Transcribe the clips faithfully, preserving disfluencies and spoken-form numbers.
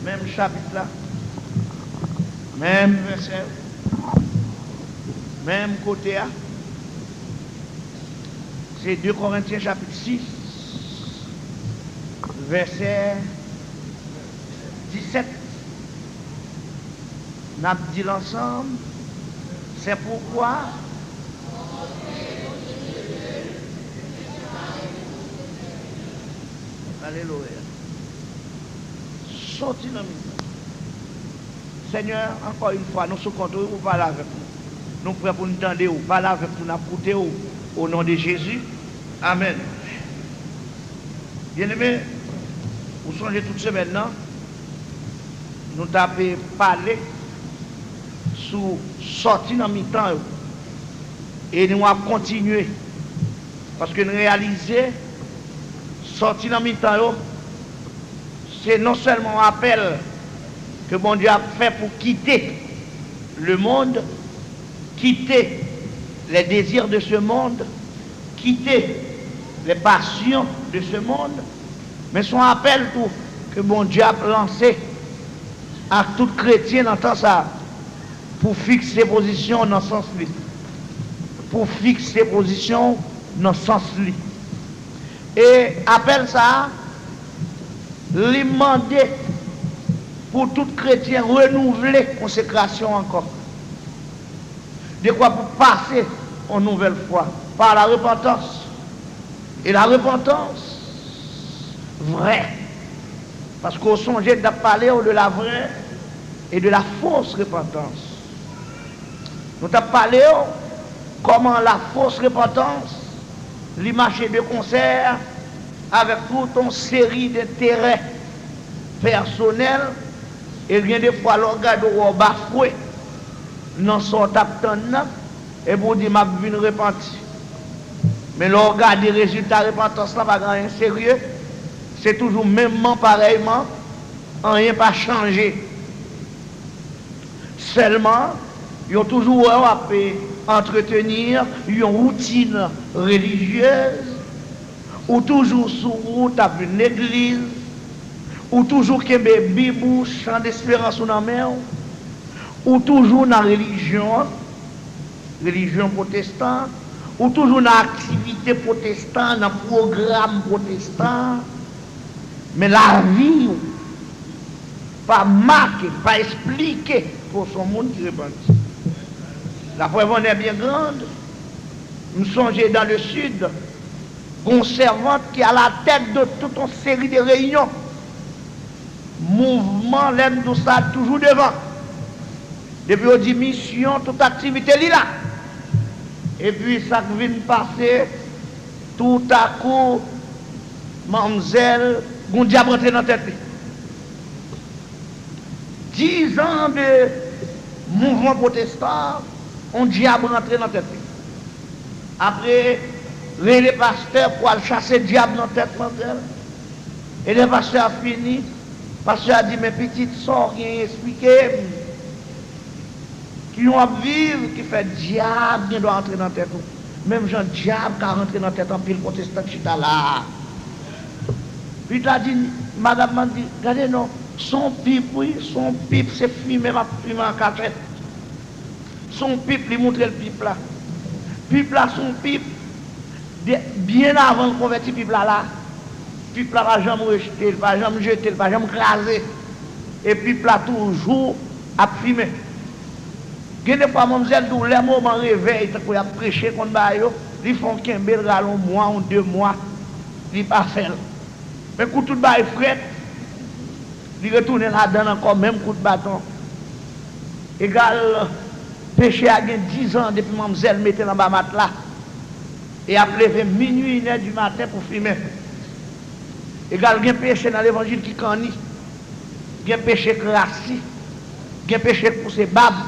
Menm chapit la, menm vèsè, menm kote a. Se de Korentyen chapit sis, vèsè disèt. N ap di l ansanm. C'est pourquoi. Alelouya. Soti nan mitan. Senyè, ankò yon fwa, nou sou kont ou, ou pale avèk nou. Nou prè pou n tande w. Pale avèk nou, n ap koute w. O non de Jezi. Amèn. Byeneme, ou sonje tout semèn nan, nou t ape pale sou sòti nan mitan yo. E nou ap kontinye. Paske n reyalize, sòti nan mitan yo, se non sèlman yon apèl ke Bondye ap fè pou kite lemonn, kite les désirs de ce monde, kite les passions de ce monde, men se yon apèl tou ke Bondye ap lanse ak tout kretyen nan tan sa a, pou fikse pozisyon w nan sans li. Pou fikse pozisyon w nan sans li. E apèl sa a, li mande pou tout kretyen renouvle konsekrasyon ankò. De quoi pour passer en nouvelle fois par la repentance. Et la repentance vraie. Paske w sonje n t ap pale w de la vraie et de la fausse repentance. Nou t ap pale w kòman la fausse repentance, li mache de konsè avèk tout yon seri denterè pèsonèl, e gen de fwa lè w gade w wè w bafwe nan sa w t ap tann nan, epi w di, "M ap vin repanti." Men lè w gade rezilta repantans lan pa gen anyen serye, se toujou menmman parèyman, anyen pa chanje. Sèlman, yo toujou wè w ap antreteni yon woutin relijyez, ou toujou sou wout ap vin legliz, ou toujou kenbe Bib ou, Chan Desperans ou nan men w, ou toujou nan relijyon an, relijyon pwotestan, ou toujou nan aktivite pwotestan, nan pwogram pwotestan, men lavi w pa make, pa esplike ke w se yon moun ki repanti. La preuve en est bien grande. M sonje dans le sud, gon sèvant ki a la tèt de tout yon seri de reyinyon. Mouvman, lè m di w sa, toujou devan. Depi yo di misyon, tout aktivite li la. Epi sa k vin pase, toutakou, manmzèl, gon dyab rantre nan tèt li. Dizan de mouvman pwotestan, on dyab rantre nan tèt li. Apre, rele pastè pou al chase dyab nan tèt manzèl. E lè pastè a fini, pastè a di, "Men pitit, sa w genyen, esplike m. Kijan w ap viv ki fè dyab gen dwa antre nan tèt ou? Menm jan dyab ka rantre nan tèt anpil pwotestan k chita la a." Pitit la di, madanm nan di, "Gade non, se yon pip, wi, se yon pip, se fimen m ap fimen an kachèt." Se yon pip, li moutre l pip la. Pip la se yon pip, de, byen avan l konvèti pip la la. Pip la pa janm rejte, l pa janm jete, l pa janm kraze. E pip la toujou ap fimen. Gen de fwa, manmzèl di w, lè moman revèy, tankou y ap preche, konn bagay yo, li fè w kenbe l, rale yon mwa, yon de mwa, li pa fè l. Men kou tout bagay frèt, li retounen ladan l ankò, menm kout baton. Egal, peche a gen dizan depi manmzèl mete l anba matla, e ap leve minui, inè di maten pou fimen. Egal, gen peche nan levanjil ki kanni, gen peche k rasi, gen peche k pouse bab,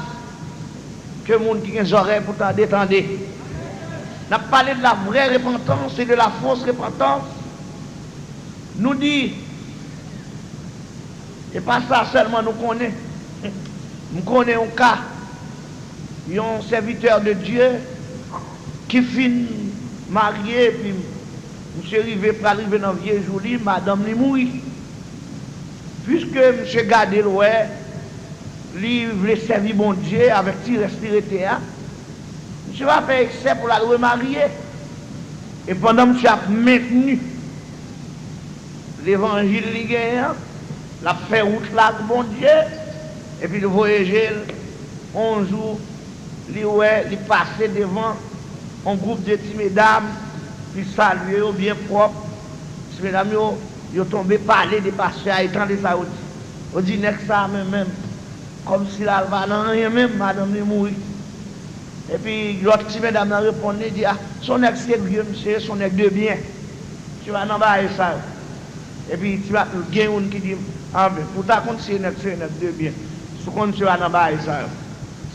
ke moun ki gen zòrèy pou tande, tande. N ap pale de la vraie repentance et de la fausse repentance. Nou di, e pa sa sèlman nou konnen. M konnen yon ka, yon sèvitè de Dye ki fin marye, epi misye rive, pral rive nan vye jou li, madanm li mouri. Piske misye gade l wè li vle sèvi Bondye avèk ti rès li rete a, misye pa fè eksè pou l al remarye. E pandan misye ap mentni levanjil li genyen an, l ap fè wout la ak Bondye, epi l voye je l, yon jou, li wè, li pase devan yon gwoup de ti medam, li salye yo byen pwòp. Ti medam yo, yo tonbe pale de pastè a, e tande sa yo di. Yo di, "Nèg sa a menm, menm, kòmsi l al pa nan anyen menm, madanm li mouri." Epi lòt ti medam nan reponn li, di, "A, se yon nèg serye, misye, se yon nèg de byen. Misye pa nan bagay sa yo." Epi ti ba, gen youn ki di, "A, men, pou w ta konn si nèg se nèg de byen, si w konn misye pa nan bagay sa yo."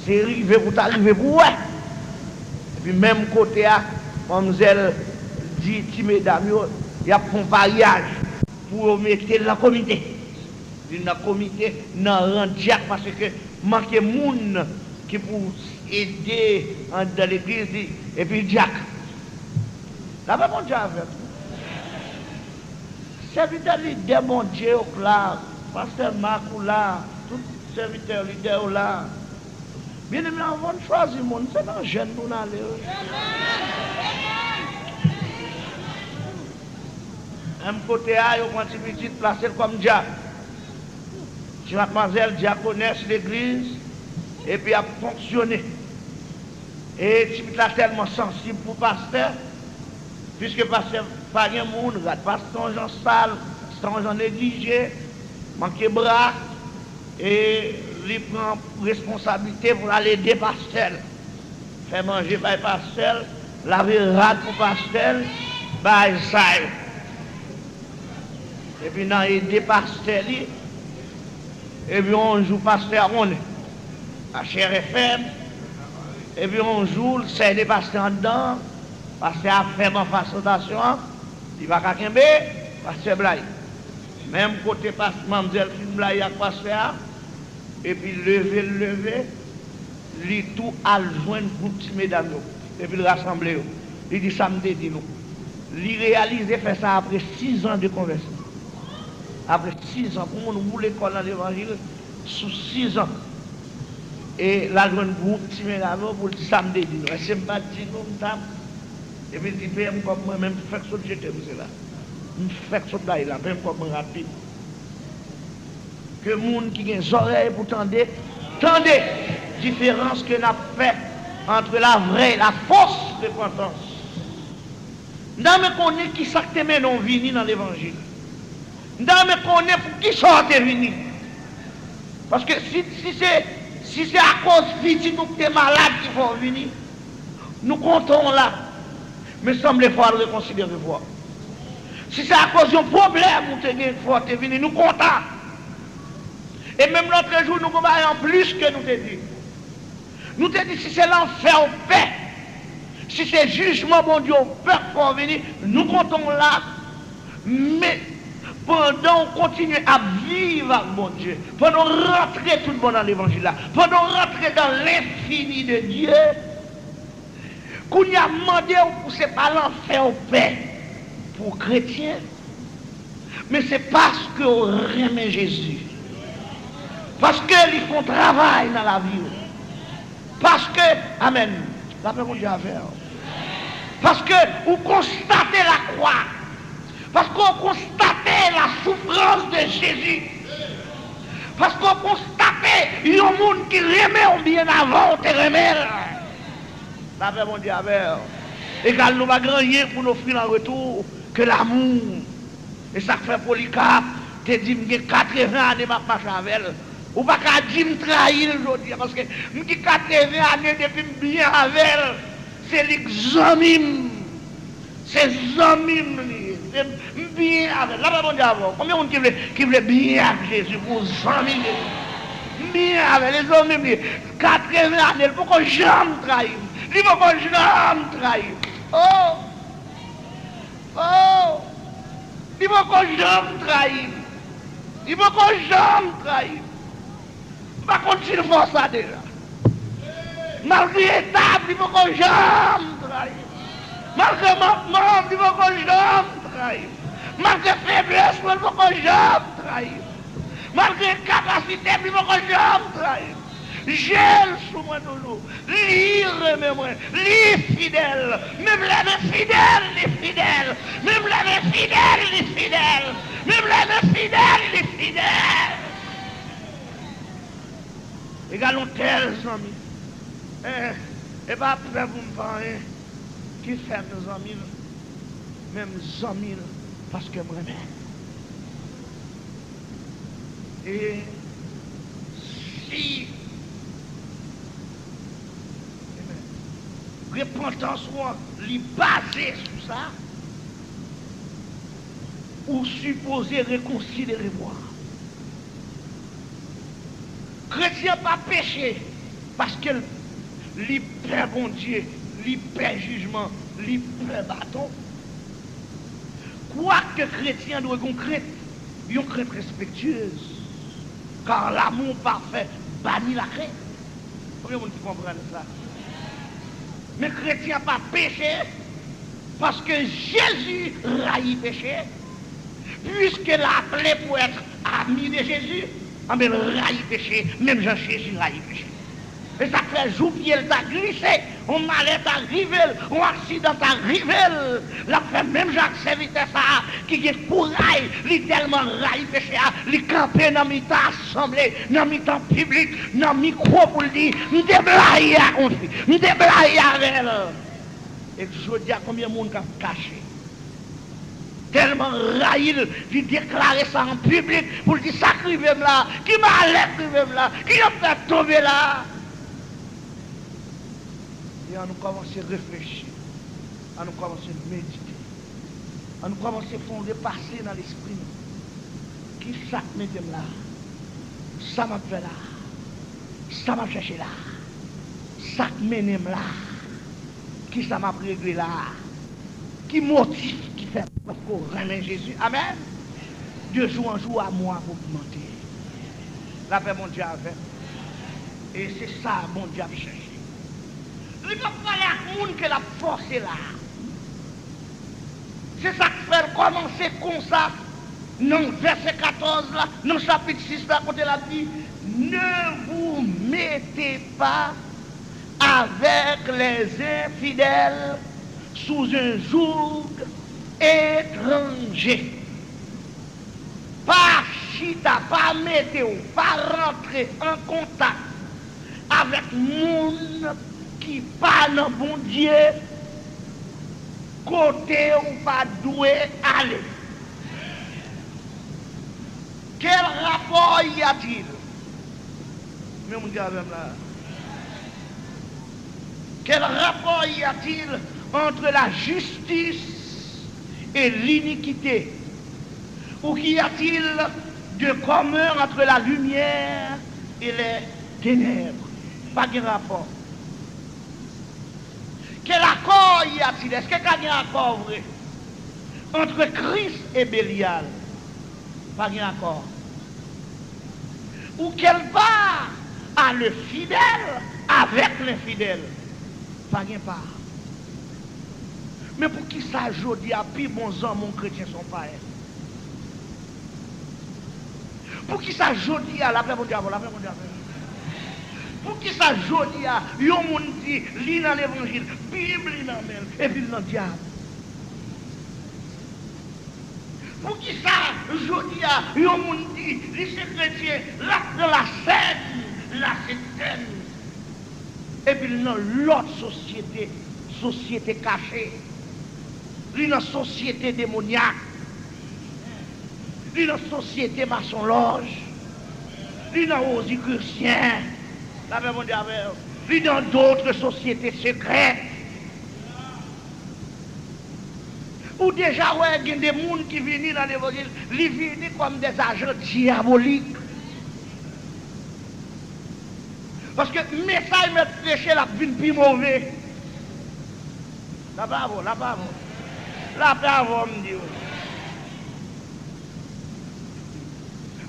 Se rive pou w ta rive pou w wè. Epi menm kote a, manmzèl di ti medam yo, y ap fè yon paryaj pou yo mete l nan komite. Li nan komite, nan ran dyak, paske manke moun ki pou ede anndan legliz li, epi dyak. Lapè Bondye avè nou. Sèvitè lidè Bondye yo k la, pastè Mak ou la, tout sèvitè lidè yo la. Byeneme, anvan n chwazi moun, se nan jèn pou n ale wi. Menm kote a, yo pran ti pitit, plase l kòm dyak. Ti madmwazèl dyakonès legliz, epi ap fonksyone. E ti pitit la tèlman sansib pou pastè, piske pastè pa gen moun, rad pastè yon jan sal, pastè yon jan neglije, manke bra, e li pran responsablite pou l al ede pastè l. Fè manje bay pastè l, lave rad pou pastè l, bagay sa yo. Epi nan ede pastè li, epi yon jou pastè a konnen. Lachè fèb, epi yon jou l sène pastè anndan, pastè a fèb anfas tantasyon an, li pa ka kenbe, pastè blayi. Menm kote pas-, manmzèl fin blayi ak pastè a, epi leve l leve, li tou al jwenn gwoup ti medam yo, epi l rasanble yo. Li di, "Sa m te di nou." Li reyalize fè sa apre sizan de konvèsyon. Apre sizan, pou moun woule kò l nan levanjil sou sizan. E l al jwenn gwoup ti medam yo pou l di, "Sa m te di nou. Èske m pa t di nou m t ap?" Epi l di, "Peye m kòb mwen, men m fèk sot jete misye la. M fèk sot bay la, peye m kòb mwen rapid." Ke moun ki gen zòrèy pou tande, tande diferans ke n ap fè entre la vraie et la fausse repentance. M ta renmen konnen ki sa k te mennen w vini nan levanjil. M ta renmen konnen pou ki sa w te vini. Paske si, si se, si se akoz pitit ou ki te malad ki fè w vini, nou kontan w la. Men sanble fò w al rekonsidere vwa w. Si se akoz yon pwoblèm ou te gen fò w te vini, nou kontan. E menm lòtrejou, nou gon bagay anplis ke nou te di. Nou te di, si se lanfè w pè, si se jijman Bondye w pè k fè w vini, nou kontan w la. Men, pandan w kontinye ap viv ak Bondye, pandan w rantre tout bon nan levanjil la, pandan w rantre dans l'infini de Dieu, kounye a m mande w pou se pa lanfè w pè pou kretyen, men se paske w renmen Jezi. Paske li fè yon travay nan lavi w. Paske, amèn, lapè Bondye avè w. Paske ou konstate lakwa. Paske ou konstate la souffrance de Jésus. Paske ou konstate yon moun ki renmen w byen avan w te renmen l. Lapè Bondye avè w. Egal, nou pa gen anyen pou n ofri l an retou ke lamou. E sa k fè Polikap te di, "M gen katreven ane m ap mache avè l." Ou pa ka di m trayi l jodi a, paske m gen katreven ane depi m byen avè l. Se li k zanmi m. Se zanmi m li ye. Se, m byen avè l. Lapè Bondye avè w. Konbyen moun ki vle, ki vle byen ak Jezi pou zanmi Jezi? M byen avè l, e zanmi m li ye. Katreven ane, li poko janm trayi m. Li poko janm trayi m. Oh! Oh! Li poko janm trayi m. Li poko janm trayi m. M pa konn si l fè w sa deja. Malgre eta m, li poko janm trayi m. Malgre mankman m, li poko janm trayi m. Malgre feblès mwen, li poko janm trayi m. Malgre kapasite m, li poko janm trayi m. Je l sou mwen toujou. Li renmen mwen. Li fidèl. Menm lè m enfidèl, li fidèl. Menm lè m enfidèl, li fidèl. Menm lè m enfidèl, li fidèl. Egal yon tèl zanmi. Eh, e pa pè pou m pa anyen ki fè m zanmi l, men m zanmi l paske m renmen l. E si, amen, repantans ou an, li baze sou sa, ou sipoze rekonsidere vwa. Kretyen pa peche paske l, li pè Bondye, li pè jijman, li pè baton. Kwake kretyen an dwe gen yon krent, yon krent respektyez, car l'amour parfait bannit la crainte. Konbyen moun ki konprann sa? Men kretyen an pa peche, paske Jezi rayi peche, puisqu'il a appelé pour être ami de Jésus, anben, l rayi peche, menm jan Jezi rayi peche. E sa k fè jou pye l ta glise, yon malè ta rive l, yon aksidan ta rive l, l ap fè menm jan ak sèvitè sa a ki gen kouray, li tèlman rayi peche a, li kanpe nan mitan asanble, nan mitan piblik, nan mikwo pou l di, "M te blayi ak yon fi, m te blayi avè l." E jodi a, konbyen moun k ap kache? Tèlman rayi l, li deklare sa an piblik pou l di, "Sa k rive m la? Ki malè k rive m la? Ki yo fè tonbe la?" E ann nou kòmanse reflechi, ann nou kòmanse medite, ann nou kòmanse fè yon repase nan lespri nou. Kisa k mete m la? Sa m ap fè la? Sa m ap chèche la? Sa k mennen m la? Kisa m ap regle la? Ki motif ki fè m poko renmen Jezi? Amèn. De jou an jou, amou ap ogmante. Lapè Bondye avè m. E se sa Bondye ap chèche. Li p ap pale ak moun ke l ap fòse la. Se sa k fè l kòmanse konsa nan vèsè katòz la, nan chapit sis la, kote l ap di, "Ne vous mettez pas avec les infidèles sous un joug étranger." Pa chita, pa mete w, pa rantre an kontak avèk moun ki pa nan Bondye kote w pa dwe ale. Quel rapport y a-t-il? Men moun ki avè m la. Quel rapport y a-t-il entre la justice et l'iniquité? Ou qu'y a-t-il de commun entre la lumière et les ténèbres? Pa gen rapò. Quel accord y a-t-il? Èske ka gen akò vre? Entre Christ et Belial? Pa gen akò. Ou quelle part a le fidèle avec l'infidèle? Pa gen pa. Men poukisa jodi a pi bon zanmi yon kretyen se yon payen? Poukisa jodi a, lapè Bondye avè w, lapè Bondye avè w. Poukisa jodi a, yon moun di li nan levanjil, Bib li nan men l, epi l nan dyab? Poukisa jodi a, yon moun di li se kretyen, l ap nan lasèn, lasèn, epi l nan lòt sosyete, sosyete kache, li nan sosyete demonyak, li nan sosyete masonlòj, li nan Rosicrucien, lapè Bondye avè w, li nan d'autres sociétés secrètes. Ou deja wè gen de moun ki vini nan levanjil, li vini kòm des agents diaboliques. Paske mesaj m ap preche l ap vin pi move. Lapè avè w, lapè avè w. Lapè avè w, m di w.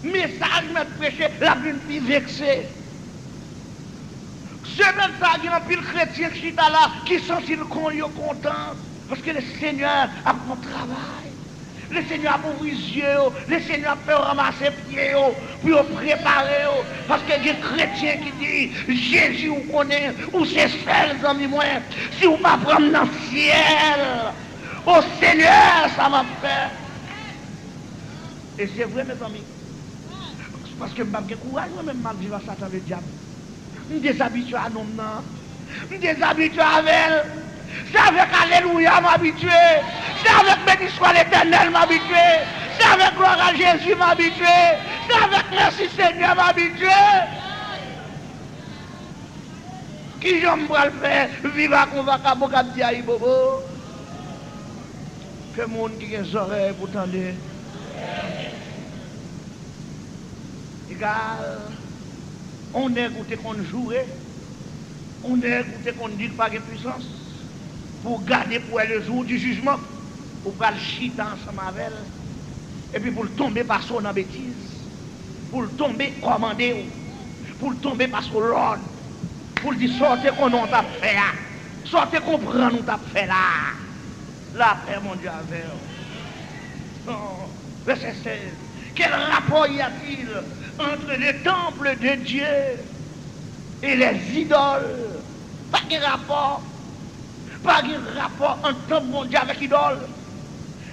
Mesaj m ap preche l ap vin pi vekse. Semèn sa a, gen anpil kretyen k chita la ki santi l kon yo kontan, paske le Senyè ap fè yon travay. Lesenyè ap ouvri zye yo, Lesenyè ap fè yo ranmase pye yo, pou yo prepare yo. Paske gen kretyen ki di, Jezi, ou konnen, ou se sèl zanmi mwen. Si w pa pran m nan syèl, o Senyè, sa m ap fè? E se vre, mezanmi. Paske m p ap gen kouraj, mwen menm, m ap viv ak Satan, ledyab. M dezabitye a nonm nan. M dezabitye avè l. Se avèk alelouya m abitye. Se avèk beniswa Letènèl m abitye. Se avèk glwa a Jezi m abitye. Se avèk mèsi Senyè m abitye. Kijan m pral fè viv ak yon vakabon k ap di ayibobo? Ke moun ki gen zòrèy pou tande. Egal, on nèg ou te konn joure, on nèg ou te konn di k pa gen pwisans, pou w gade pou wè le jour du jugement, ou pral chita ansanm avè l, epi pou l tonbe pase w nan betiz, pou l tonbe kòmande w, pou l tonbe pase w lòd, pou l di sa w te konnen w t ap fè a, sa w te konprann ou t ap fè la a. Lapè Bondye avè w. Oh, vèsè sèz. Quel rapport y a-t-il entre le temple de Dieu et les idoles? Pa gen rapò. Pa gen rapò ant tanp Bondye avèk idòl.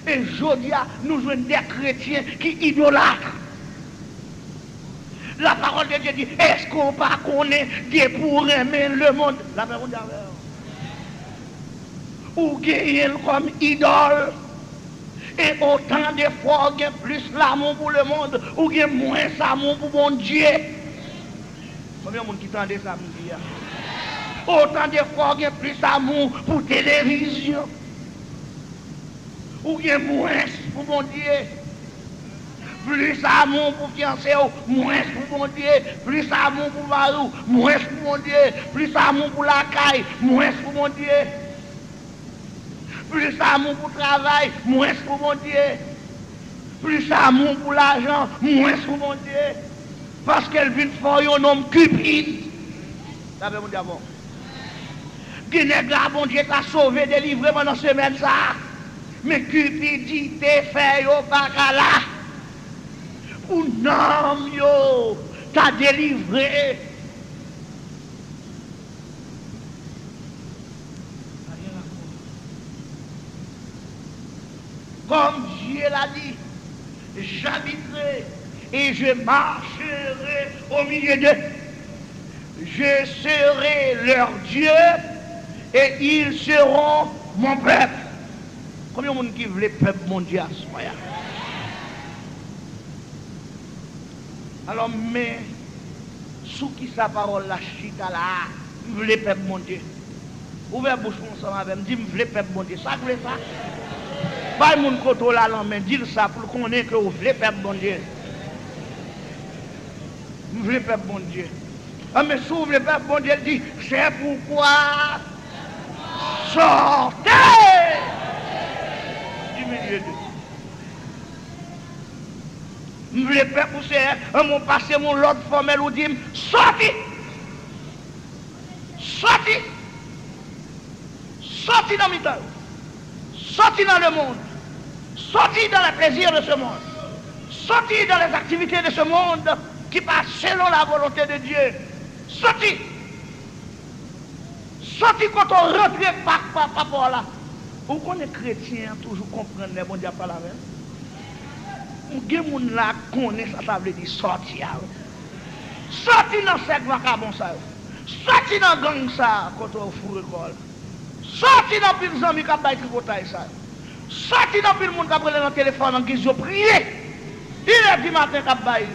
E jodi a, nou jwenn de kretyen ki idolat. La parole de Dieu dit, èske w pa konnen depi w renmen lemonn, lapè Bondye avè w, ou genyen l kòm idòl? E otan de fwa w gen plis lamou pou lemonn, ou gen mwens amou pou Bondye. Konbyen moun ki tande sa m di a? Otan de fwa w gen plis amou pou televizyon, ou gen mwens pou Bondye. Plis amou pou fyanse w, mwens pou Bondye. Plis amou pou mari w, mwens pou Bondye. Plis amou pou lakay, mwens pou Bondye. Plis amou pou travay, mwens pou Bondye. Plis amou pou lajan, mwens pou Bondye. Paske l vin fè w yon nonm kipid. Lapè Bondye avè w. Gen nèg la Bondye ka sove, delivre pandan semèn sa a. Men kipidite fè yo pa ka la. Pou nanm yo ta delivre. Comme Dieu l'a dit, j'habiterai et je marcherai au milieu d'eux. Je serai leur Dieu et ils seront mon peuple. Konbyen moun ki vle pèp Bondye aswè a? Alò, men sou kisa pawòl la chita la a, m vle pèp Bondye. Ouvè bouch ou ansanm avè m, di, m vle pèp Bondye. Sa k vle sa? Bay moun kote w la lanmen, di l sa pou l konnen ke w vle pèp Bondye. M vle pèp Bondye. Anben, si w vle pèp Bondye, l di, c'est pourquoi sortez du milieu d'eux. M vle pèp ou, Seyè, anben w pase m yon lòd fòmèl, ou di m, sòti! Sòti! Sòti nan mitan yo. Sòti nan lemonn. Sòti dans les plaisirs de ce monde. Sòti dans les activités de ce monde qui pas selon la volonté de Dieu. Sòti! Sòti kote w rantre pa, pa, pa pa w la. Ou konnen kretyen an toujou konprann lè Bondye ap pale avè l. Gen moun la konnen sa sa vle di sòti a wi. Sòti nan sèk vakabon sa yo. Sòti nan gang sa a kote w foure kò w la. Sòti nan pil zanmi k ap bay tripotay sa yo. Sòti nan pil moun k ap rele nan telefòn an giz yo priye. Inè di maten k ap bay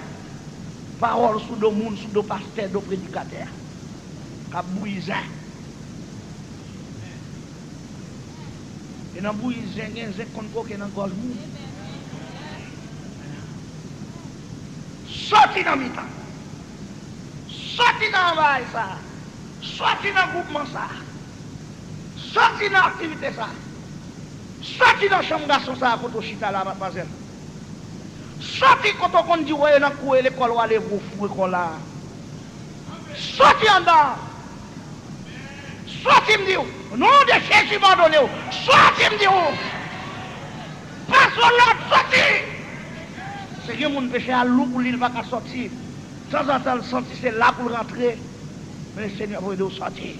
pawòl sou do moun, sou do pastè, do predikatè. K ap bouyi zen. E nan bouyi zen, gen zen k konn koke nan gòj moun. Sòti nan mitan. Sòti nan anbaraj sa a. Sòti nan gwoupman sa a. Sòti nan aktivite sa a. Sòti nan chanm gason sa a kote w chita la, madmwazèl. Sòti kote w konn di w ye nan kou e lekòl w ale pou w foure kò la a. Sòti anndan an. Sòti, m di w. O non de Jezi, m òdone w. Sòti, m di w. Pa Sou lòd, sòti! Se gen moun peche a lou pou li, li pa ka sòti. Tanzantan, l santi se la pou l rantre. Men Senyè voye di w sòti.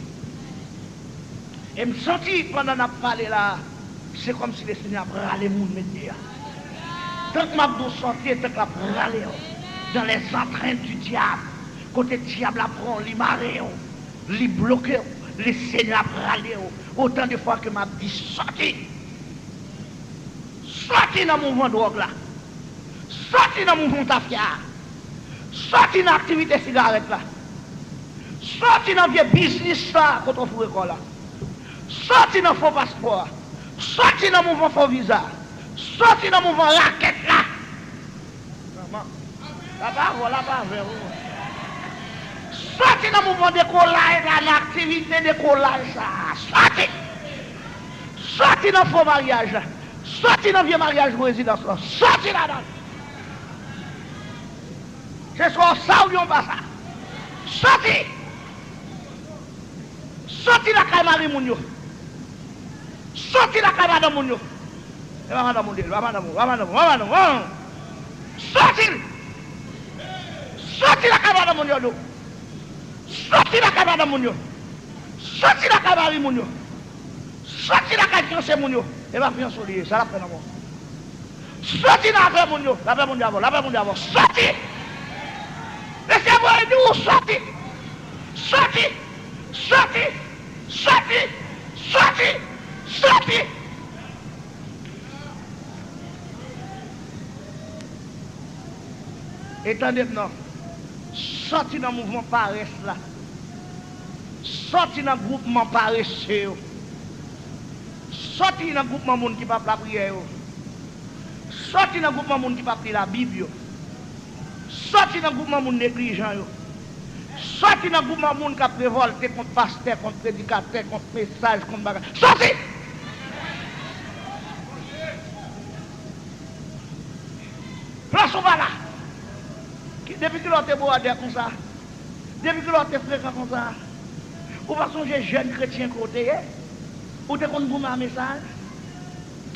E m santi pandan n ap pale la, se kòmsi Lesenyè ap rale moun met deyò. Tank m ap di w sòti, e tank l ap rale w dans les entrailles du diable. Kote dyab la pran w, li mare w, li bloke w, Lesenyè ap rale w. Otan de fwa ke m ap di sòti. Sòti nan mouvman dwòg la. Sòti nan mouvman tafya a. Sòti nan aktivite sigarèt la. Sòti nan vye biznis sa a kote w foure kò w la. Sòti nan fo paspò a. Sòti nan mouvman fo viza a. Sòti nan mouvman rakèt la. Manman. L ap avè w, l ap avè w. Sòti nan mouvman dekolay la, nan aktivite dekolay sa a. Sòti! Sòti nan fo maryaj la. Sòti nan vye maryaj prezidans lan. Sòti ladan l. Se swa w sa oubyen w pa sa. Sòti! Sòti lakay mari moun yo. Sòti lakay madanm moun yo. E pa madanm ou li ye, pa madanm ou, pa madanm ou, pa madanm ou, pa madanm ou. Sòti l! Sòti lakay madanm moun yo, do. Sòti lakay madanm moun yo. Sòti lakay mari moun yo. Sòti lakay fiyanse moun yo. E pa fiyanse w li ye, sa l ap fè nan mò. Sòti nan afè moun yo. Lapè Bondye avè w, lapè Bondye avè w. Sòti! Lesyèl voye di w sòti! Sòti! Sòti! Sòti! Sòti! Sòti! E tande m non. Sòti nan mouvman parès la. Sòti nan gwoupman parese yo. Sòti nan gwoupman moun ki p ap lapriyè yo. Sòti nan gwoupman moun ki p ap li Labib yo. Sòti nan gwoupman moun neglijan yo. Sòti nan gwoupman moun k ap revòlte kont pastè, kont predikatè, kont mesaj, kont bagay. Sòti! Plas ou pa la. Ki, depi kilè w te bwòdè konsa? Depi kilè w te frekan konsa? Ou pa sonje jèn kretyen ke w te ye? Ou te konn goumen a mesaj?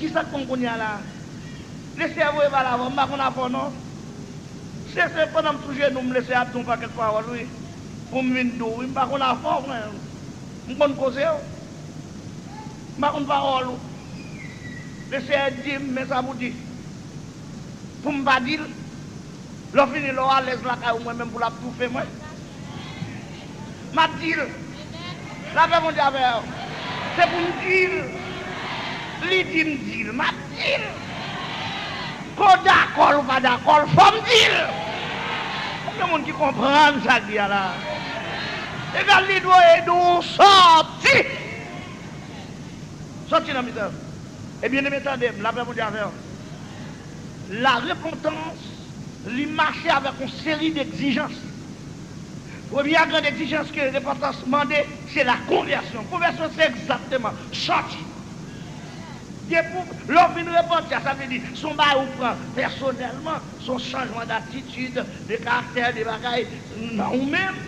Kisa k pran w kounye a la? Lesyèl voye pale avè w, m pa konn afè w non. Se, se pandan m sou jenou m, Lesyèl ap di yon pakèt pawòl wi. Pou m vin di w wi, m pa konn afè w frè m. M konn koze w. M pa konn pawòl ou. Lesyèl di m, men sa pou di. Pou m pa di l. Lè w fini, lè w alèz lakay ou, mwen menm pou l ap toufe mwen. M ap di l. Lapè Bondye avè w. Se pou m di l. Li di m di l. M ap di l. Ke w dakò l ou pa dakò l, fò m di l. Konbyen moun ki konprann sa k di a la? Egal li dwe di w sòti. Sòti nan mitan yo. E byeneme, tande m, lapè Bondye avè w. Larepantans, li mache avèk yon seri degzijans. Premye gran egzijans ke repantans mande, se lakonvèsyon. Konvèsyon, se egzakteman sòti. Depi w, lè w fin repanti a, sa vle di, se yon bagay ou pran pèsonèlman, se yon chanjman datitid, de karaktè, de bagay nan ou menm.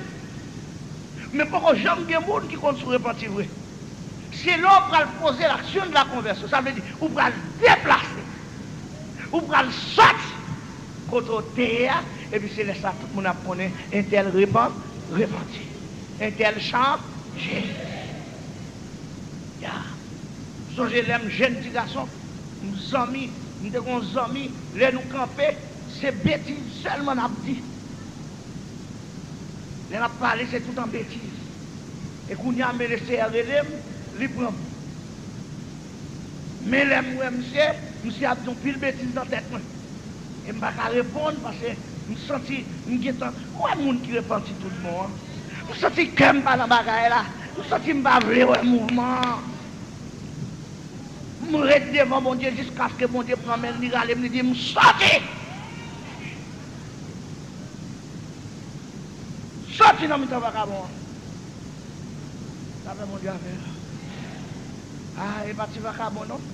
Men poko janm gen moun ki konn si w repanti vre. Se lè w pral poze l'action de la conversion. Sa vle di, ou pral deplase. Ou pral sòti kote w te ye a, epi se lè sa tout moun ap konnen entèl repan, repanti. Entèl chanje. Ya. M sonje lè m jèn ti gason, m zanmi, m te gen yon zanmi, lè nou kanpe, se betiz sèlman n ap di. Lè n ap pale, se tout an betiz. E kounye a, men Lesenyè rele m, li pran m. Men lè m wè misye, misye ap di yon pil betiz nan tèt mwen. E m pa ka reponn, paske m santi, m gentan wè moun ki repanti tout bon an. M santi kè m pa nan bagay la. M santi m pa vle wè mouvman an. M ret devan Bondye jiskaske Bondye pran men l, li rale m, li di m, sòti! Sòti nan mitan vakabon an. Lapè Bondye avè w. A, e pa ti vakabon non.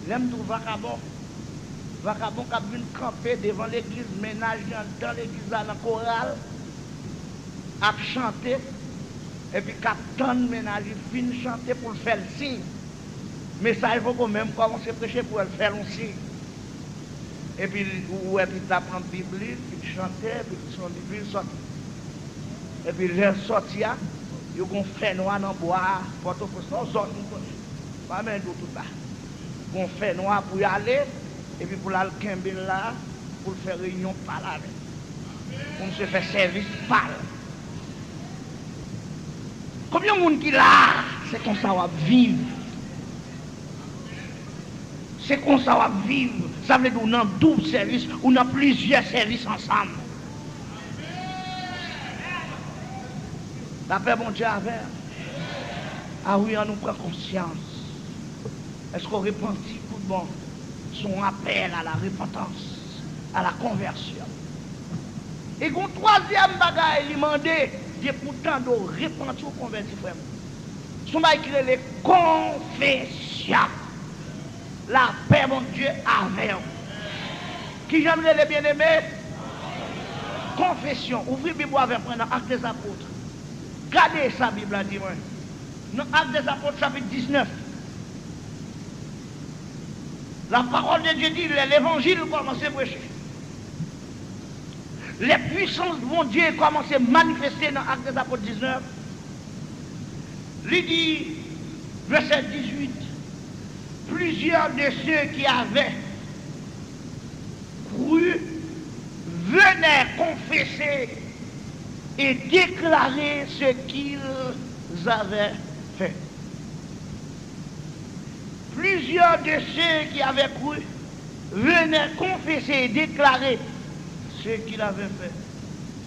Lè m di w vakabon, vakabon k ap vin kanpe devan legliz, mennaj li anndan legliz la nan koral, ap chante, epi k ap tann mennaj li fin chante pou l fè l siy. Mesaj poko menm kòmanse preche pou wè l fè l yon siy. Epi l, ou wè, epi l ta pran Bib li, epi l chante, epi l sot, epi l sòti. Epi lè l sòti a, yo gon fènwa nan bwa a, Pòtoprens, se yon zòn m konnen. Pa menm di w tout la. Gon fènwa pou y ale, epi pou l al kenbe l la, pou l fè reyinyon pa l avè l. Pou misye fè sèvis pa l. Konbyen moun ki la a, se konsa w ap viv? Se konsa w ap viv. Sa vle di w nan doub sèvis, ou nan plizyè sèvis ansanm. Lapè Bondye avè w. A wi, ann nou pran konsyans. Èske w repanti tout bon? Se yon apèl à la repentance, à la conversion. E gon twazyèm bagay li mande, depi w tande w repanti, w konvèti, frè m. Se yon bagay ki rele konfesyon. Lapè Bondye avè w. Kijan l rele, byeneme? Konfesyon. Ouvri Bib ou avè mwen nan Actes des Apôtres. Gade sa Bib la di mwen. Nan Actes des Apôtres, chapit diznèf. La parole de Dieu dit, lè levanjil kòmanse preche, lè pwisans Bondye kòmanse manifeste nan Actes des Apôtres diznèf, li di, vèsè dizuit, plusieurs de ceux qui avaient cru venaient confesser et déclarer ce qu'ils avaient fait. Plusieurs de ceux qui avaient cru venaient confesser et déclarer ce qu'ils avaient fait.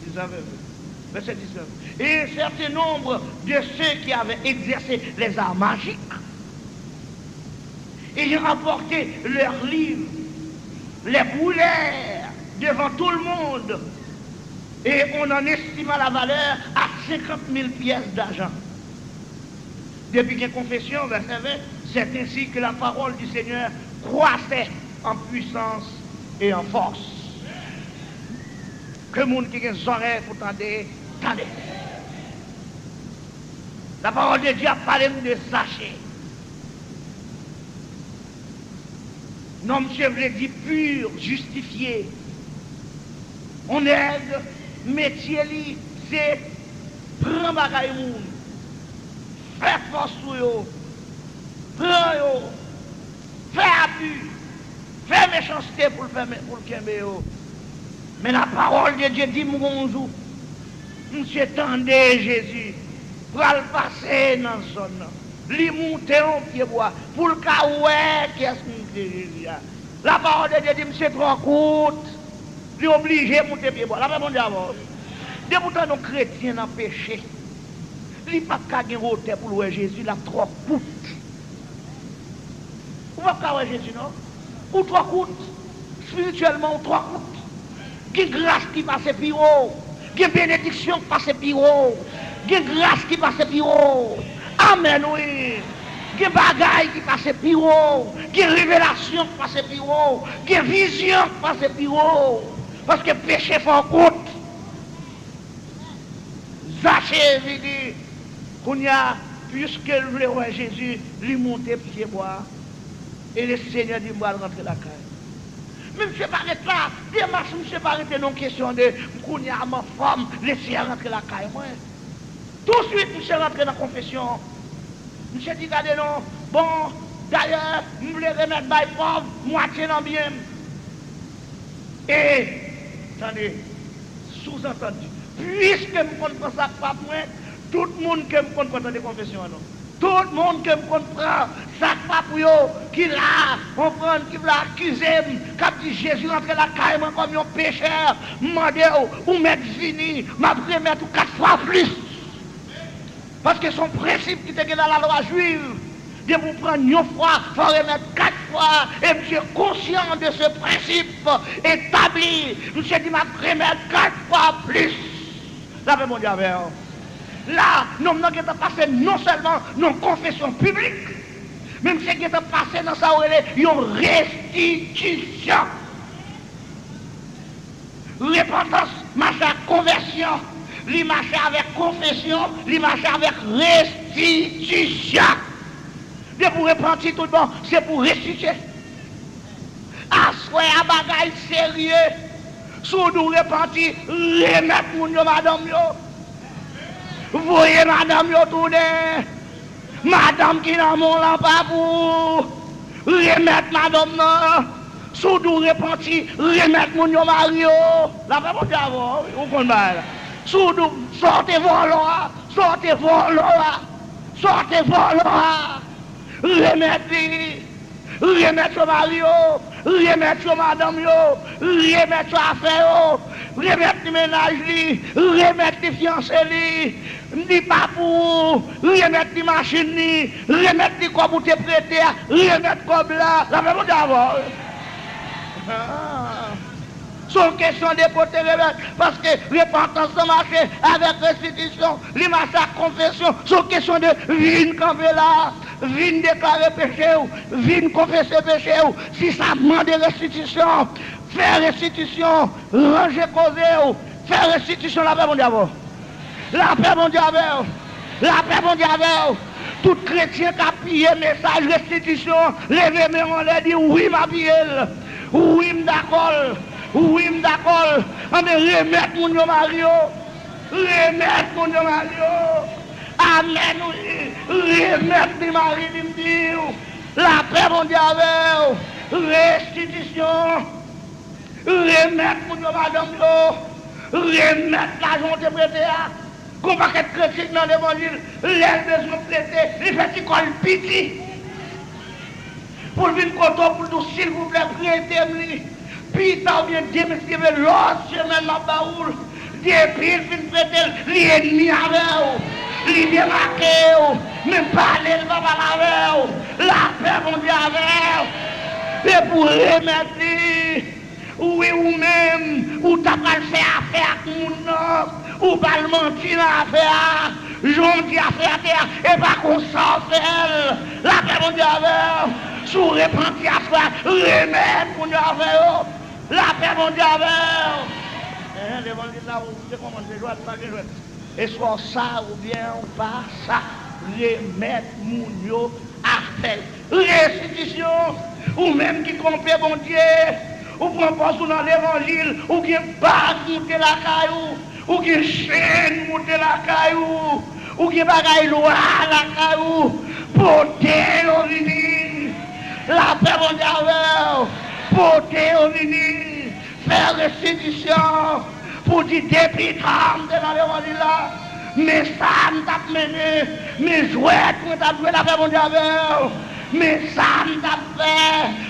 Ils avaient fait. Verset dix-neuf. Et un certain nombre de ceux qui avaient exercé les arts magiques ayant apporté leurs livres, les brûlèrent devant tout le monde, et on en estima la valeur à cinquante mille pièces d'argent. Depi gen konfesyon, vèsè ven, c'est ainsi que la parole du Seigneur croissait en puissance et en force. Ke moun ki gen zòrèy pou tande, tande. La parole de Dieu ap pale m de Zache. Non, misye vle di pur, jistifye. On nèg, metye li, se pran bagay moun, fè fòs sou yo, pran yo, fè abi, fè mechanste pou l fè, pou l kenbe yo. Men la parole de Dieu di m gon jou, misye tande Jezi pral pase nan zòn nan. Li moute yon pyebwa pou l ka wè kiyès moun ki te Jezi a. La parole de Dieu di misye twò kout. Li oblije moute pyebwa. Lapè Bondye avè w. Depi w tande yon kretyen nan peche, li p ap ka gen wotè pou l wè Jezi, l ap twò kout. Ou p ap ka wè Jezi non. Ou twò kout. Espirityèlman, ou twò kout. Gen gras ki pase pi wo w. Gen benediksyon ki pase pi wo w. Gen gras ki pase pi wo w. Amèn, wi. Gen bagay ki pase pi wo w. Gen revelasyon ki pase pi wo w. Gen vizyon ki pase pi wo w. Paske peche fè w kout. Zache vini. Kounye a, piske l vle wè Jezi, li moute pyebwa. E Lesenyè di, "M pral rantre lakay mwen." Men misye pa ret la. Demach misye pa rete nan kesyon de, "Kounye a m anfòm, Lesenyè rantre lakay mwen." Touswit, misye rantre nan konfesyon. Misye di, "Gade non, bon, dayè, m vle remèt bay pòv mwatye nan byen m." E, tande, souzantandi, piske m konn pran sa k pa pou mwen, tout moun ke m konn pran, tande konfesyon an non. Tout moun ke m konn pran sa k pa pou yo, ki la, konprann, ki vle akize m, k ap di Jezi rantre lakay mwen kòm yon pechè, m mande w, ou mèt vini, m ap remèt ou kat fwa plis. Paske se yon prensip ki te gen nan lalwa jwiv. Depi w pran yon fwa, fò w remèt kat fwa. E misye konsyan de se prensip etabli. Misye di, "M ap remèt kat fwa plis." Lapè Bondye avè w. La, nonm nan gentan pase non sèlman nan konfesyon piblik, men misye gentan pase nan sa yo rele yon restitisyon. Repantans mache ak konvèsyon, li mache avèk konfesyon, li mache avèk restitisyon. Depi w repanti tout bon, se pou w restitye. Aswè a bagay serye. Si w di w repanti, remèt moun yo madanm yo. Voye madanm yo tounen. Madanm ki nan men w lan pa pou ou. Remèt madanm nan. Si w di w repanti, remèt moun yo mari yo. Lapè Bondye avè w, wi, ou konn bagay la. Si w di w, sa w te vòlò a, sa w te vòlò a, sa w te vòlò a, remèt li. Remèt yo mari yo, remèt yo madanm yo, remèt yo afè yo, remèt li mennaj li, remèt li fiyanse li, li pa pou ou, remèt li machin li, remèt li kòb ou te prete a, remèt kòb la. Lapè Bondye avè w. Ah. Se yon kesyon de pote remèd, paske repantans lan mache avèk restitisyon, li mache ak konfesyon. Se yon kesyon de vin kanpe la, vin deklare peche w, vin konfese peche w. Si sa mande restitisyon, fè restitisyon, ranje koze w, fè restitisyon, lapè Bondye avè w. Lapè Bondye avè w. Lapè Bondye avè w. Tout kretyen k ap piye mesaj restitisyon, leve men w anlè, di, wi, m apiye l. Wi, m dakò l. Wi, m dakò l. Anben, remèt moun yo mari yo. Remèt moun yo mari yo. Amèn, wi. Remèt li mari li, m di w. Lapè Bondye avè w. Restitisyon. Remèt moun yo madanm yo. Remèt lajan w te prete a. Gon pakèt kretyen nan levanjil, lè l bezwen prete, li fè ti kò l piti. Pou l vin kote w, pou l di w, silvouplè, prete m li. Pita oubyen demen, si Dye vle, lòt semèn m ap ba ou l. Depi l fin prete l, li ènmi avè w. Li demake w. Menm pale l pa pale avè w. Lapè Bondye avè w. E pou remèt li. Wi, ou menm, ou ta pral fè afè ak moun nan, ou pral manti nan afè a, jan w di afè a te a, e pa konsa w fè l. Lapè Bondye avè w. Si w repanti aswè a, remèt moun yo afè yo. Lapè Bondye avè w. Enhen, levanjil la, ou te konprann, se jwèt, pa gen jwèt. E swa w sa oubyen w pa sa, remèt moun yo afè l. Restitisyon, ou menm ki twonpe Bondye, ou pran pòz ou nan levanjil, ou gen bag moute lakay ou, ou gen chenn moute lakay ou, ou gen bagay lwa lakay ou, pote yo vini. Lapè Bondye avè w, pote yo vini. Fè restitisyon pou di depi tan m te nan levanjil la, men sa m t ap mennen, men jwèt mwen t ap jwe, lapè Bondye avè w, men sa m t ap fè,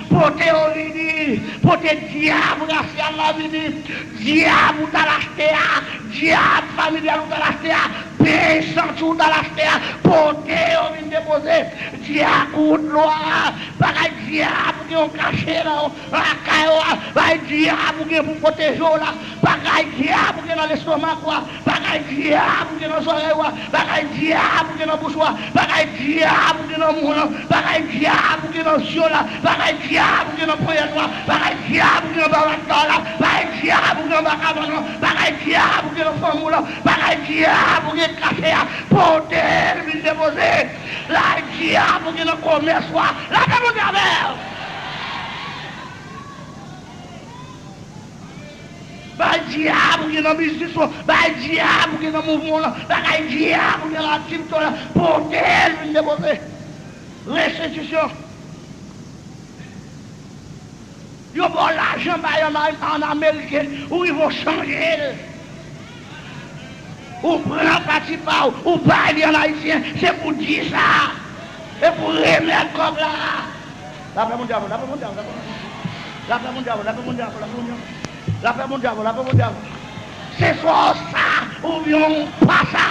pote yo vini, pote dyab rasyal la vini, dyab ou t al achte a, dyab familyal ou t al achte a, pey santi ou t al achte a, pote yo vin depoze, dyab ou dlo a, bagay dyab ou gen yon kache nan lakay ou a, bagay dyab ou gen pou pwoteje w la, bagay dyab ou gen nan lestomak ou a, bagay dyab ou gen nan zòrèy ou a, bagay dyab ou gen nan bouch ou a, bagay dyab ou gen nan mou w lan, bagay dyab ou gen nan zye w la, bagay dyab ou gen nan ponyèt ou a, bagay dyab ou gen anba radda w la, bagay dyab ou gen anba kabann ou a, bagay dyab ou gen nan fanmi w lan, bagay dyab ou gen kache a, pote l vin depoze. Bagay dyab ou gen nan komès ou a, lapè Bondye avè w. Bagay dyab ou gen nan biznis ou, bagay dyab ou gen nan mouvman w lan, bagay dyab ou gen nan aktivite w lan, pote l vin depoze. Restitisyon. Yo ba w lajan bay ann, ann ameriken, ou rive w chanje l. Ou pran pati pa w, ou bay li ann ayisyen, se pou di sa. E pou remèt kòb la. Lapè Bondye avè w, lapè Bondye avè w, lapè Bondye avè w. Lapè Bondye avè w, lapè Bondye avè w, lapè Bondye avè w. Lapè Bondye avè w, lapè Bondye avè w. Se swa w sa oubyen w pa sa.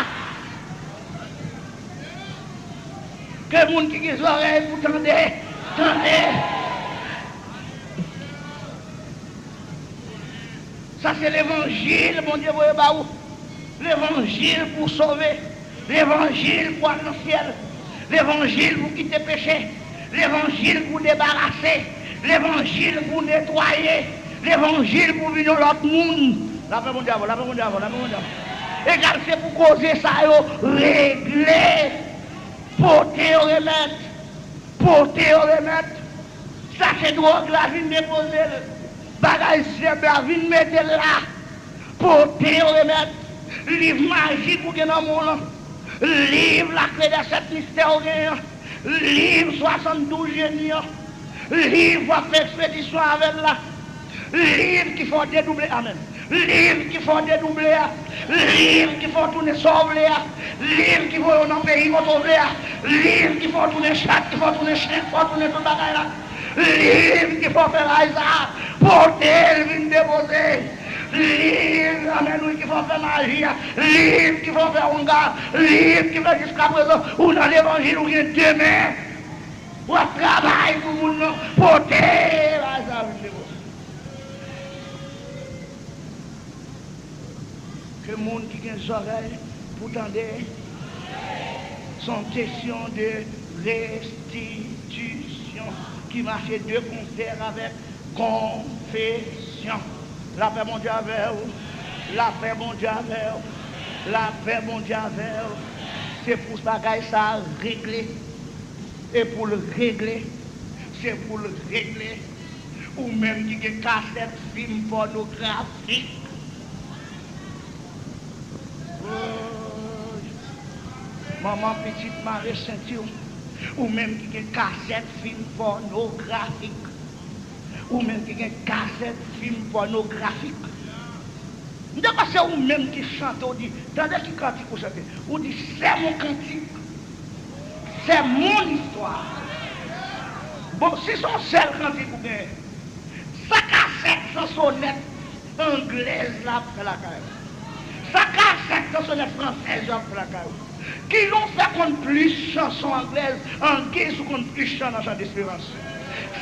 Ke moun ki gen zòrèy pou tande, tande. Sa se levanjil Bondye voye ba ou. Levanjil pou sove. Levanjil pou al nan syèl. Levanjil pou kite peche. Levanjil pou debarase. Levanjil pou netwaye. Levanjil pou vin yon lòt moun. Lapè Bondye avè w, lapè Bondye avè w, lapè Bondye avè w. Egal, se pou koze sa yo regle. Pote yo remèt. Pote yo remèt. Sachè dwòg la vin depoze l. Bagay zèb la vin mete l la. Pote yo remèt. Liv majik ou gen nan men w lan. Liv lakle dè sèt mistè ou genyen an. Liv swasanndouz jeni an. Liv w ap fè ekspedisyon avè l la. Liv ki fè w dedouble. Amèn. Liv ki fè w dedouble a. Liv ki fè w tounen sa w vle a. Liv ki voye w nan peyi kote w vle a. Liv ki fè w tounen chat, ki fè w tounen chen, ki fè w tounen tout bagay la. Liv ki fè w fè bagay sa a. Pote l vin depoze. Liv, amèn, wi, ki fè w fè maji a. Liv ki fè w fè wanga. Liv ki fè jiskaprezan ou nan levanjil, ou gen de men. W ap travay pou moun nan. Pote bagay sa a vin depoze. Ke moun ki gen zòrèy pou tande, se yon kesyon de restitisyon ki mache de konsè avèk konfesyon. Lapè Bondye avè w. Lapè Bondye avè w. Lapè Bondye avè w. Se pou bagay sa a regle. E pou l regle, se pou l regle. Ou menm ki gen kasèt fim pònografik. Woy. Manman pitit mare senti w. Ou menm ki gen kasèt fim pònografik. Ou menm ki gen kasèt fim pònografik. M te kwè se ou menm ki chante, ou di, tande ki kantik ou chante. Ou di, c'est mon cantique, c'est mon histoire. Bon, si se yon sèl kantik ou genyen, sa kasèt chansonèt anglèz la ap fè lakay ou? Sa kasèt chansonèt fransèz yo ap fè lakay ou? Kilè w fè konn plis chanson anglèz, anglèz ou konn plis chan nan chan desperans?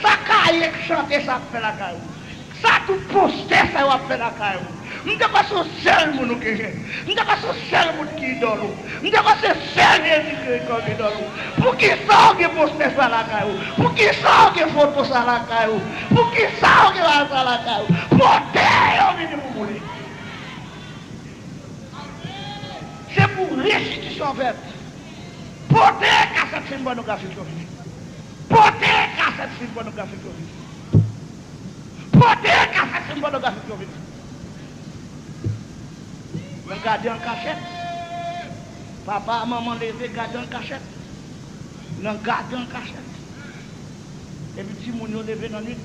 Sa kaye k chante sa ap fè lakay ou? Sa tout postè sa yo ap fè lakay ou? M te kwè se yon sèl moun ou genyen. M te kwè se yon sèl moun ki idòl ou. M te kwè se sèl Jezi Kris kòm idòl ou. Poukisa w gen postè sa lakay ou? Poukisa w gen foto sa lakay ou? Poukisa w gen bagay sa lakay ou? Pote yo vini pou boule. Se pou restitisyon fèt. Pote kasèt fim pònografik yo vini. Pote kasèt fim pònografik yo vini. Pote kasèt fim pònografik yo vini. Nan gade an kachèt. Papa, manman leve gade an kachèt. Nan gade an kachèt. Epi timoun yo leve nan nwit.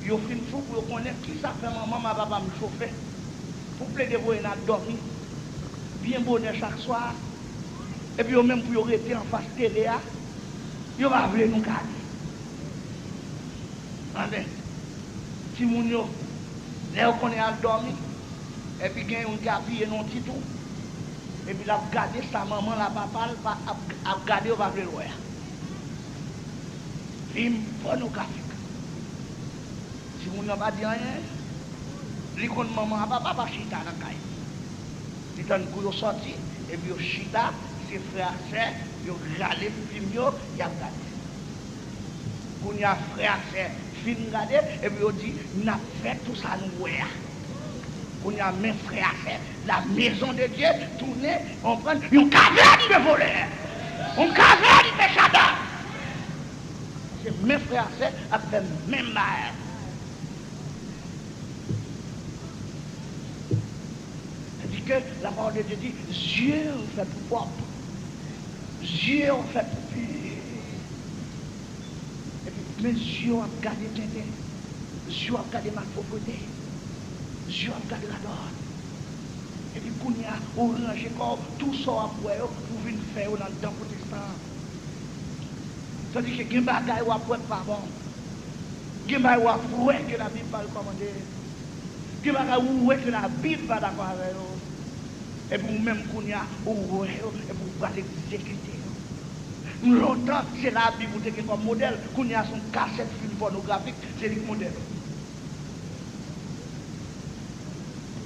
Yo fin fou pou yo konnen kisa k fè manman m ak papa m chofe pou plede voye n al dòmi byen bonè chak swa. Epi yo menm pou yo rete anfas tele a, yo pa vle nou gade. Anben, timoun yo, lè yo konnen al dòmi, epi gen youn ki apiye nan yon ti twou, epi l ap gade sa manman l ak papa l pa, ap, ap gade, yo pa vle l wè a. Fim pònografik. Timoun nan pa di anyen. Li konn manman ak papa pa chita nan kay. Li tann kou yo sòti, epi yo chita, se frè ak sè, yo rale fim yo, y ap gade. Kounye a, frè ak sè fin gade, epi yo di, n ap fè tou sa nou wè a. Kounye a, men frè ak sè, la maison de Dieu tounen, konprann, yon kavèn de volè, yon kavèn de chata. Se men frè ak sè ap fè menm bagay. Tandis que la parole de Dieu dit, zye yo fèt pou pwòp, zye yo fèt pou pi. Epi, men zye yo ap gade tenten, zye yo ap gade malpwoprete, zye yo ap gade radòt. Epi kounye a, ou ranje kò w, tou sa w ap wè yo, pou vin fè yo nan dan pwotestan an. Tandis que gen bagay w ap wè k pa bon. Gen bagay w ap wè ke Labib pa rekòmande. Gen bagay ou wè ke Labib pa dakò avè yo. Epi ou menm kounye a, ou wè yo, epi ou pral egzekite yo. Lontan, se Labib ou te gen kòm modèl, kounye a se yon kasèt fim pònografik, se li k modèl ou.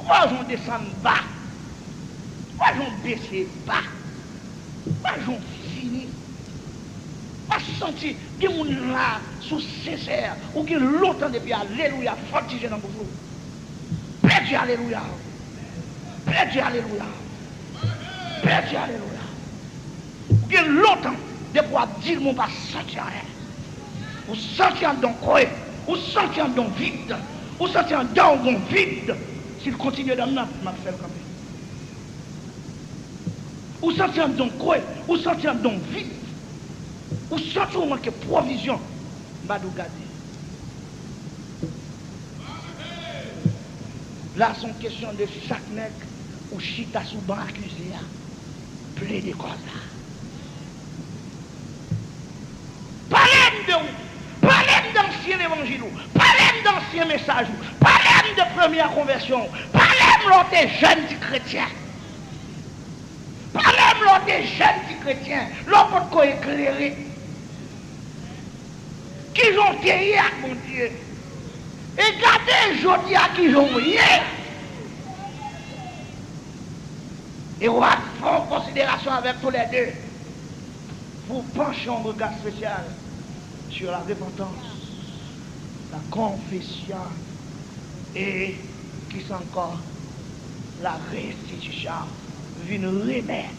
Ou pa jan w desann ba. Ou pa jan w bese ba. Ou pa jan w fini. Ou pa santi gen moun la, si w sensè, ou gen lontan depi alelouya fòtifiye nan bouch ou. Pèdi alelouya. Pèdi alelouya. Pèdi alelouya. Ou gen lontan. Depi w ap di l, men w pa santi anyen. Ou santi anndan w kwe. Ou santi anndan w vid. Ou santi anndan w gon vid. Si l kontinye nan m nan, m ap fè l kanpe. Ou santi anndan w kwe. Ou santi anndan w vid. Ou santi w manke pwovizyon. M pa di w gade. La, se yon kesyon de chak nèg ou chita sou ban akize a, plede kòz la. Pale m de ou. Pale m de ansyen levanjil ou. Pale m de ansyen mesaj ou. Pale m de premyè konvèsyon ou. Pale m lè w te jèn ti kretyen. Pale m lè w te jèn ti kretyen, lè w potko eklere. Kijan w te ye ak Bondye? E gade jodi a kijan w ye. E w ap fè yon konsiderasyon avèk toulède. Pou panche yon rega espesyal sur la repentance, la confession et, kisa ankò? La restitution. Vin remèt,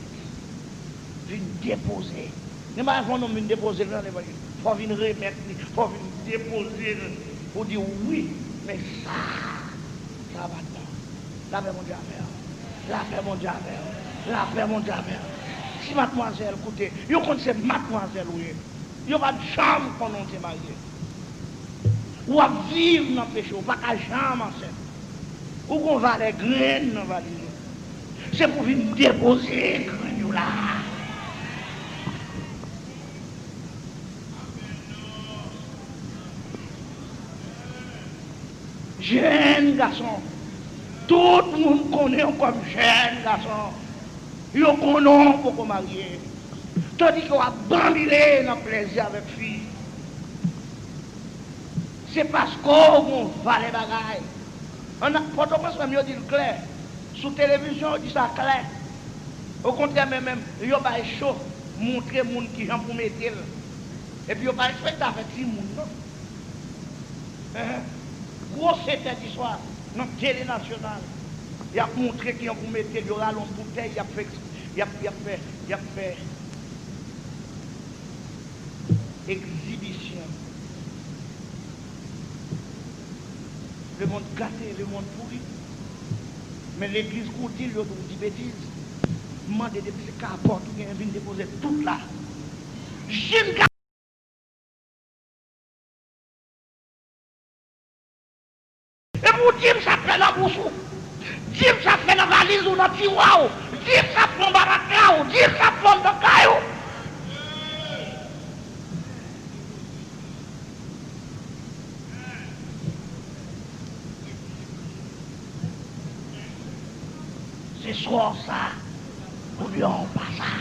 vin depoze. Gen bagay fò w vin depoze l nan levanjil. Fò w vin remèt li, fò w vin depoze l. Ou di wi, men sa, sa pa t bon. Lapè Bondye avè w. Lapè Bondye avè w. Lapè Bondye avè w. Ti madmwazèl, koute, yo konn se madmwazèl ou ye. Yo pa t janm konnen w te marye. W ap viv nan peche, ou pa ka janm ansent. Ou gon valè grenn nan valiz ou. Se pou vin depoze grenn yo la. Jèn gason. Tout moun konnen w kòm jèn gason. Yo konnen w poko marye. Tandike w ap banbile nan plèzi avèk fi. Se paske w gon valè bagay. Ann, Pòtoprens menm, yo di l klè. Sou televizyon, yo di sa klè. Okontrè, men menm, yo bay cho, montre moun kijan pou mete l. Epi yo pa respekte afè timoun, non. Enhen. Gwo sèt è di swa, nan tele nasyonal, y ap montre kijan pou mete l, yo rale yon boutèy, y ap fè, y ap, y ap fè, y ap fè egzibisyon. Lemonn gate, lemonn pouri. Men legliz, kou w di l, yo tou di betiz. M mande depi se kapòt ou genyen, vin depoze tout la. Jis Epi w di m sa ap fè nan bous ou. Di m sa ap fè nan valiz ou, nan tiwa w. Di m sa ap fè anba matla w. Di m sa ap fè anndan kay ou. Se swa w sa, oubyen w pa sa.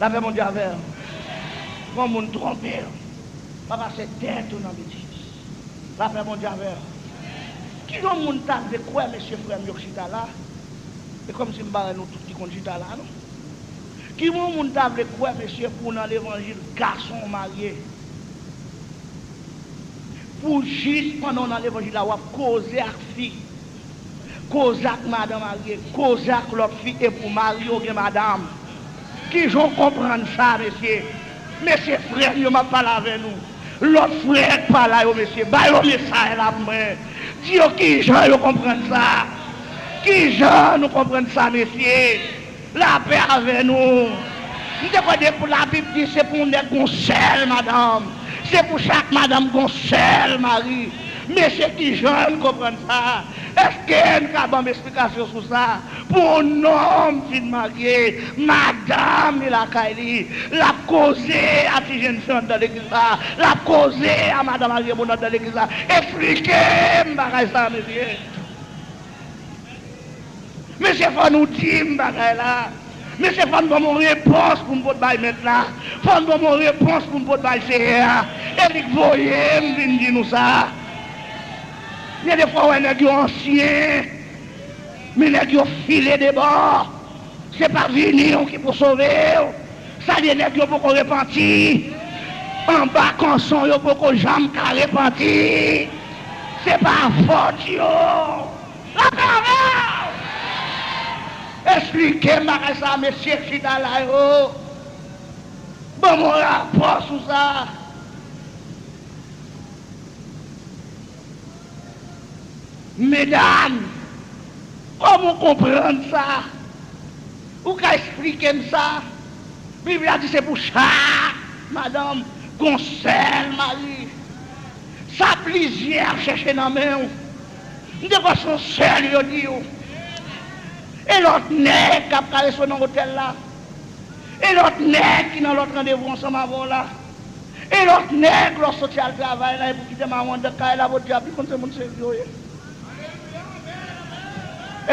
Lapè Bondye avè w. Yon moun twonpe w. Pa pase tèt ou nan betiz. Lapè Bondye avè w. Kijan yon moun ta vle kwè, mesye, frè m yo k chita la? E kòmsi m pa wè nou tout ki konn chita la, non. Kijan yon moun ta vle kwè, mesye, pou w nan levanjil, gason w marye, pou jis pandan w nan levanjil la, w ap koze ak fi, koze ak madan marye, koze ak lòt fi, epi w marye, w gen madanm. Kijan w konprann sa, mesye? Mesye, frè m yo, m ap pale avè nou. Lòt frè k pa la yo, mesye, ba yo mesaj la pou mwen. Di yo kijan yo konprann sa. Kijan nou konprann sa, mesye? Lapè avè nou. M te kwè depi Labib di se pou yon nèg gon sèl madanm, se pou chak madanm gon sèl mari. Mesye, kijan n konprann sa? Èske n ka ban m esplikasyon sou sa? Pou yon nonm fin marye, madanm li lakay li, l ap koze a ti jènfi anndan legliz la, l ap koze a madanm marye moun anndan legliz la. Esplike m bagay sa, mesye. Mesye, fò nou di m bagay la. Mesye, fò n ban m yon repons pou m pot bay mèt la. Fò n ban m yon repons pou m pot bay Seyè a. E li k voye m vin di nou sa. Gen de fwa w wè nèg yo ansyen, men nèg yo file debò. Se pa vini w ki pou sove w. Sa de nèg yo poko repanti. Anba kanson yo poko janm ka repanti. Se pa fòt yo. Lapè avè w! Esplike m bagay sa, mesye k chita la yo. Ban m yon rapò sou sa. Medam, kòman w konprann sa? Ou ka esplike m sa? Bib la di se pou chak madanm gon sèl mari. Sa plizyè ap chèche nan men w. M te kwè se yon sèl yo di w. E lòt nèg k ap karese w nan otèl la? E lòt nèg ki nan lòt randevou ansanm avè w la? E lòt nèg lè w soti al travay la, epi w kite mawon anndan kay la, pou dyab li konn se moun serye w ye.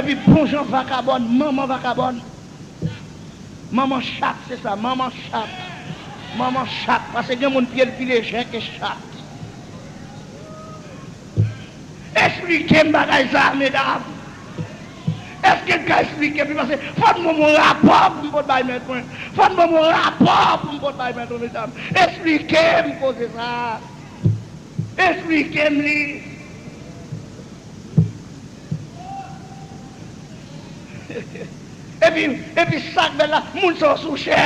Epi bon jan vakabòn, manman vakabòn. Manman chat, se sa, manman chat. Manman chat, paske gen moun pye l pi lejè ke chat. Esplike m bagay sa a, medam. Èske n ka esplike m li? Paske fò n ban m yon rapò pou m pot bay mèt mwen. Fò n ban m yon rapò pou m pot bay mèt mwen, medam. Esplike m koze sa a. Esplike m li. Epi, epi sa k bèl la, moun sa yo sou chè.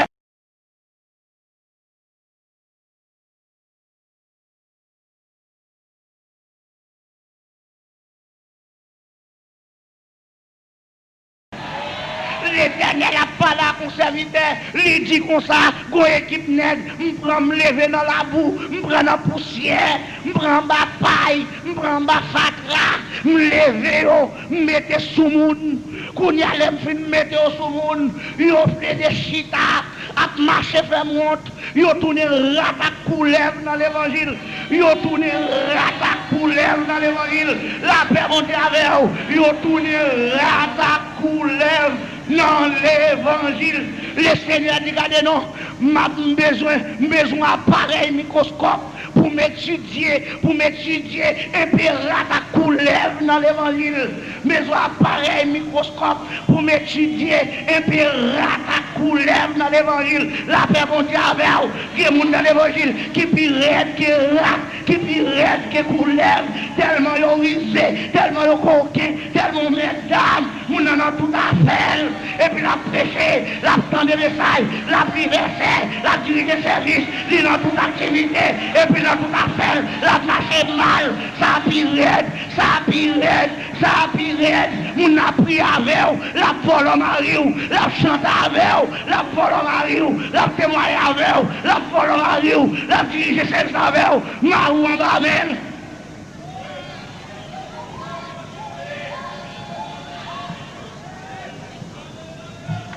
Letènèl ap pale ak yon sèvitè, li di konsa, gon ekip nèg, m pran, m leve nan labou, m pran nan pousyè, m pran anba pay, m pran anba fatra, m leve yo, m mete sou moun. Kounye a, lè m fin mete yo sou moun, yo plede chita, ap mache fè m wont. Yo tounen rat ak koulèv nan levanjil. Yo tounen rat ak koulèv nan levanjil. Lapè Bondye avè w. Yo tounen rat ak koulèv nan levanjil. Lesenyè di, gade non, m ap, m bezwen, m bezwen aparèy mikwoskòp pou m etidye, pou m etidye enpe rat ak koulèv nan levanjil. M bezwen aparèy mikwoskòp pou m etidye enpe rat ak koulèv nan levanjil. Lapè Bondye avè w. Gen moun nan levanjil ki pi rèd ke rat, ki pi rèd ke koulèv. Tèlman yo rize, tèlman yo koken, tèlman yo mètdam. Moun nan nan tout afè l. Epi l ap preche, l ap tande mesaj, l ap li vèsè, l ap dirije sèvis, li nan tout aktivite, epi nan tout afè l, l ap mache mal. Sa pi rèd, sa pi rèd, sa pi rèd. Moun nan ap priye avè w, l ap vòlò mari w, l ap chante avè w, l ap vòlò mari w, l ap temwaye avè w, l ap vòlò mari w, l ap dirije sèvis avè w, mari w anba men l.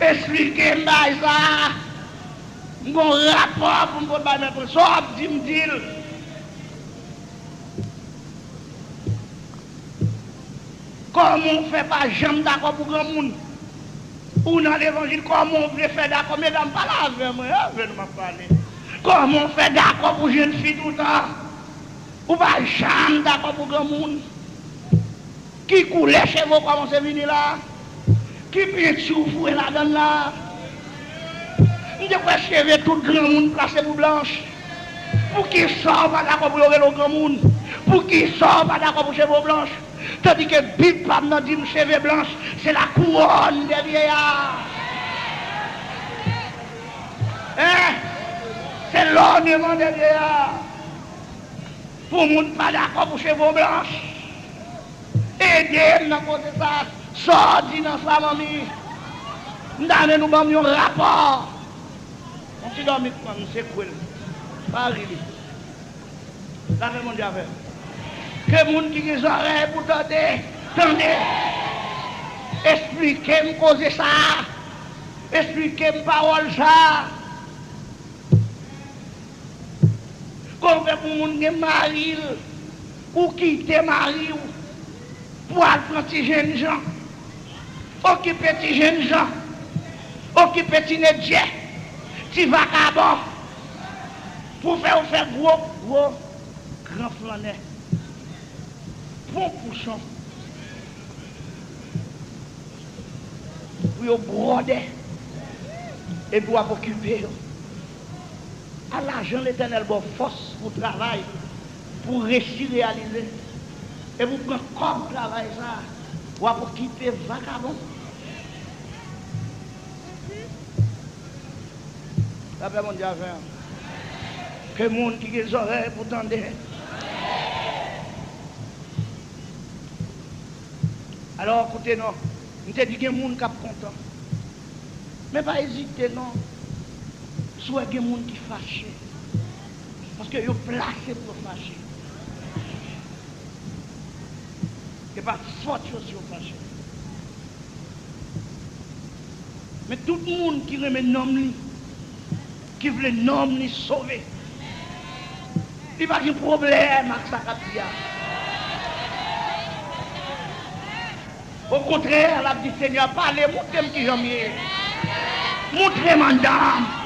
Esplike m bagay sa a. M gon rapò pou m pot bay mèt mwen. Sa w ap di m, di l. Kòman w fè pa janm dakò pou granmoun? Ou nan levanjil, kòman w vle fè dakò? Medam, pale avè mwen, avè nou m ap pale. Kòman w fè dakò pou jèn fi toutan? Ou pa janm dakò pou granmoun. Ki koulè cheve w kòmanse vini la? Ki penti w foure ladan l la? M te kwè cheve tout granmoun plase pou blanch. Poukisa w pa dakò pou yo rele w granmoun? Poukisa w pa dakò pou cheve w blanch? Tandike Bib pa m nan di m cheve blanch se la couronne des vieillards. Hein? Se lòneman dè vyeya. Pou moun pa dakò pou cheve w blanch. Ede m nan koze sa. Sa w di nan sa, manmi? M ta renmen nou ban m yon rapò. Yon ti dòmi k pran m, m sekwe l. Pa ri li. Lapè Bondye avè w. Ke moun ki gen zòrèy pou tande, tande. Esplike m koze sa a. Esplike m pawòl sa a. Kòman fè pou moun gen mari l, ou kite mari w pou al pran ti jennjan, okipe ti jennjan, okipe ti nedjè, ti vakabon, pou fè w fè gwo, gwo, gran flannè. Pon pouchon. Pou yo bwòdè. Epi w ap okipe yo. A lajan Letènèl ba w fòs pou travay, pou resi reyalize. Epi w pran kòb travay sa a, w ap okipe vakabon. Lapè Bondye avè w. Ke moun ki gen zòrèy pou tande. Alò, koute non, m te di gen moun k ap kontan. Men pa ezite non, si w wè gen moun ki fache. Paske yo plase pou yo fache. E pa fòt yo si yo fache. Men tout moun ki renmen nanm li, ki vle nanm li sove, li pa gen pwoblèm ak sa k ap di a. Okontrè, l ap di, Senyè, pale, montre m kijan m ye. Montre m anndan m.